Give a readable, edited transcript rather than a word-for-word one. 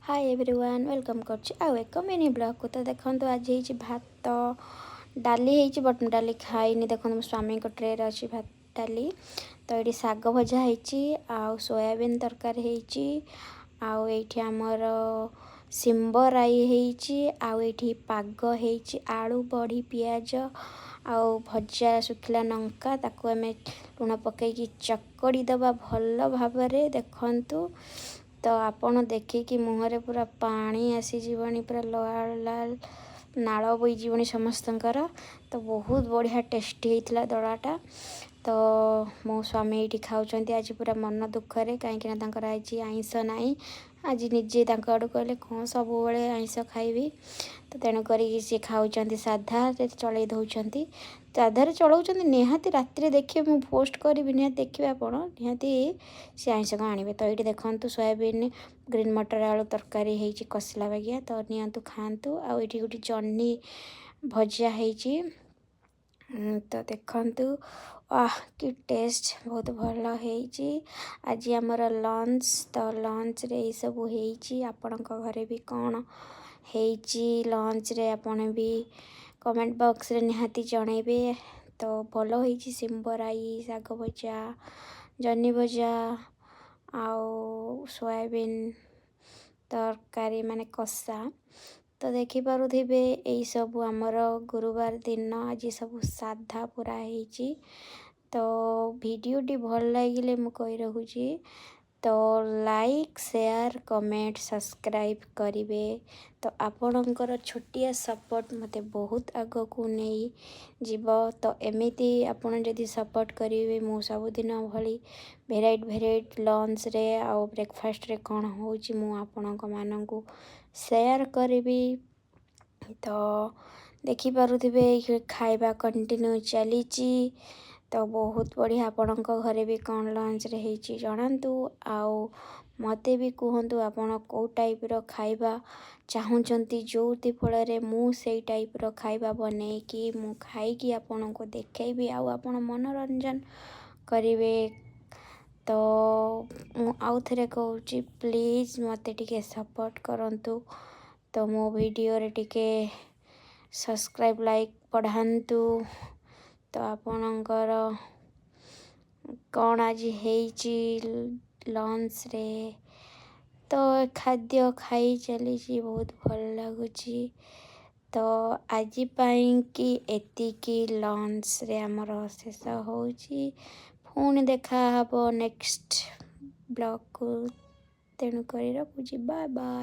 ହାଏ everyone, welcome କରୁଛି ଆଉ ଏକ ମିନି ବ୍ଲଗ୍କୁ। ତ ଦେଖନ୍ତୁ, ଆଜି ହେଇଛି ଭାତ, ଡାଲି ହେଇଛି, ବଟ୍ ମୁଁ ଡାଲି ଖାଇନି। ଦେଖନ୍ତୁ, ମୋ ସ୍ୱାମୀଙ୍କ ଟ୍ରେରେ ଅଛି ଭାତ, ଡାଲି। ତ ଏଇଠି ଶାଗ ଭଜା ହେଇଛି ଆଉ ସୋୟାବିନ୍ ତରକାରୀ ହେଇଛି ଆଉ ଏଇଠି ଆମର ଶିମ୍ବ ରାଇ ହେଇଛି ଆଉ ଏଇଠି ପାଗ ହେଇଛି, ଆଳୁ, ବଢ଼ି, ପିଆଜ ଆଉ ଭଜା ଶୁଖିଲା ଲଙ୍କା। ତାକୁ ଆମେ ଲୁଣ ପକାଇକି ଚକଡ଼ି ଦେବା ଭଲ ଭାବରେ। ଦେଖନ୍ତୁ ତ, ଆପଣ ଦେଖିକି ମୁହଁରେ ପୁରା ପାଣି ଆସିଯିବଣି, ପୁରା ଲାଲ ଲାଲ ନାଳ ବୋହିଯିବଣି ସମସ୍ତଙ୍କର। ତ ବହୁତ ବଢ଼ିଆ ଟେଷ୍ଟି ହେଇଥିଲା ଦଳାଟା। ତ ମୋ ସ୍ୱାମୀ ଏଇଠି ଖାଉଛନ୍ତି ଆଜି ପୁରା ମନ ଦୁଃଖରେ, କାହିଁକିନା ତାଙ୍କର ଆଜି ଆଇଁଷ ନାହିଁ। ଆଜି ନିଜେ ତାଙ୍କ ଆଡ଼ୁ କହିଲେ, କ'ଣ ସବୁବେଳେ ଆଇଁଷ ଖାଇବି? ତ ତେଣୁ କରିକି ସିଏ ଖାଉଛନ୍ତି, ସାଧାରେ ଚଳେଇ ଦେଉଛନ୍ତି, ସାଧାରେ ଚଳାଉଛନ୍ତି। ନିହାତି ରାତିରେ ଦେଖିବେ, ମୁଁ ପୋଷ୍ଟ କରିବି, ନିହାତି ଦେଖିବେ ଆପଣ, ନିହାତି ସେ ଆଇଁଷ କ'ଣ ଆଣିବେ। ତ ଏଇଠି ଦେଖନ୍ତୁ, ସୋୟାବିନ୍, ଗ୍ରୀନ୍ ମଟର ଆଳୁ ତରକାରୀ ହେଇଛି କଷିଲା ବାଗିଆ। ତ ନିଅନ୍ତୁ, ଖାଆନ୍ତୁ। ଆଉ ଏଇଠି ଗୋଟେ ଜହ୍ନି ଭଜା ହେଇଛି। ତ ଦେଖନ୍ତୁ, ଆଃ କି ଟେଷ୍ଟ! ବହୁତ ଭଲ ହେଇଛି। ଆଜି ଆମର ଲଞ୍ଚ। ତ ଲଞ୍ଚରେ ଏଇସବୁ ହେଇଛି। ଆପଣଙ୍କ ଘରେ ବି କ'ଣ ହେଇଛି ଲଞ୍ଚରେ, ଆପଣ ବି କମେଣ୍ଟ ବକ୍ସରେ ନିହାତି ଜଣାଇବେ। ତ ଭଲ ହେଇଛି ଶିମ୍ବ ରାଇ, ଶାଗ ଭଜା, ଜହ୍ନି ଭଜା ଆଉ ସୋୟାବିନ୍ ତରକାରୀ, ମାନେ କଷା। ତ ଦେଖିପାରୁଥିବେ, ଏଇସବୁ ଆମର ଗୁରୁବାର ଦିନ ଆଜି ସବୁ ସାଧା ପୁରା ହେଇଛି। ତ ଭିଡ଼ିଓଟି ଭଲ ଲାଗିଲେ ମୁଁ କହି ରଖୁଛି, ତ ଲାଇକ୍, ସେୟାର, କମେଣ୍ଟ, ସବସ୍କ୍ରାଇବ୍ କରିବେ। ତ ଆପଣଙ୍କର ଛୋଟିଆ ସପୋର୍ଟ ମୋତେ ବହୁତ ଆଗକୁ ନେଇ ଯିବ। ତ ଏମିତି ଆପଣ ଯଦି ସପୋର୍ଟ କରିବେ, ମୁଁ ସବୁଦିନ ଭଳି ଭେରାଇଟି ଭେରାଇଟି ଲଞ୍ଚରେ ଆଉ ବ୍ରେକଫାଷ୍ଟରେ କ'ଣ ହେଉଛି, ମୁଁ ଆପଣଙ୍କ ମାନଙ୍କୁ ସେୟାର କରିବି। ତ ଦେଖିପାରୁଥିବେ, ଖାଇବା କଣ୍ଟିନ୍ୟୁ ଚାଲିଛି। ତ ବହୁତ ବଢ଼ିଆ। ଆପଣଙ୍କ ଘରେ ବି କ'ଣ ଲଞ୍ଚରେ ହେଇଛି ଜଣାନ୍ତୁ ଆଉ ମୋତେ ବି କୁହନ୍ତୁ, ଆପଣ କେଉଁ ଟାଇପ୍ର ଖାଇବା ଚାହୁଁଛନ୍ତି, ଯେଉଁଥି ଫଳରେ ମୁଁ ସେଇ ଟାଇପ୍ର ଖାଇବା ବନେଇକି ମୁଁ ଖାଇକି ଆପଣଙ୍କୁ ଦେଖେଇବି ଆଉ ଆପଣ ମନୋରଞ୍ଜନ କରିବେ। ତ ମୁଁ ଆଉ ଥରେ କହୁଛି, ପ୍ଲିଜ୍ ମୋତେ ଟିକେ ସପୋର୍ଟ କରନ୍ତୁ। ତ ମୋ ଭିଡ଼ିଓରେ ଟିକେ ସବସ୍କ୍ରାଇବ୍, ଲାଇକ୍ ବଢ଼ାନ୍ତୁ। ତ ଆପଣଙ୍କର କ'ଣ ଆଜି ହେଇଛି ଲଞ୍ଚରେ? ତ ଖାଦ୍ୟ ଖାଇ ଚାଲିଛି, ବହୁତ ଭଲ ଲାଗୁଛି। ତ ଆଜି ପାଇଁକି ଏତିକି, ଲଞ୍ଚରେ ଆମର ଶେଷ ହେଉଛି। ପୁଣି ଦେଖା ହେବ ନେକ୍ସଟ ବ୍ଲଗ୍କୁ। ତେଣୁକରି ରଖୁଛି, ବାଏ ବାଏ।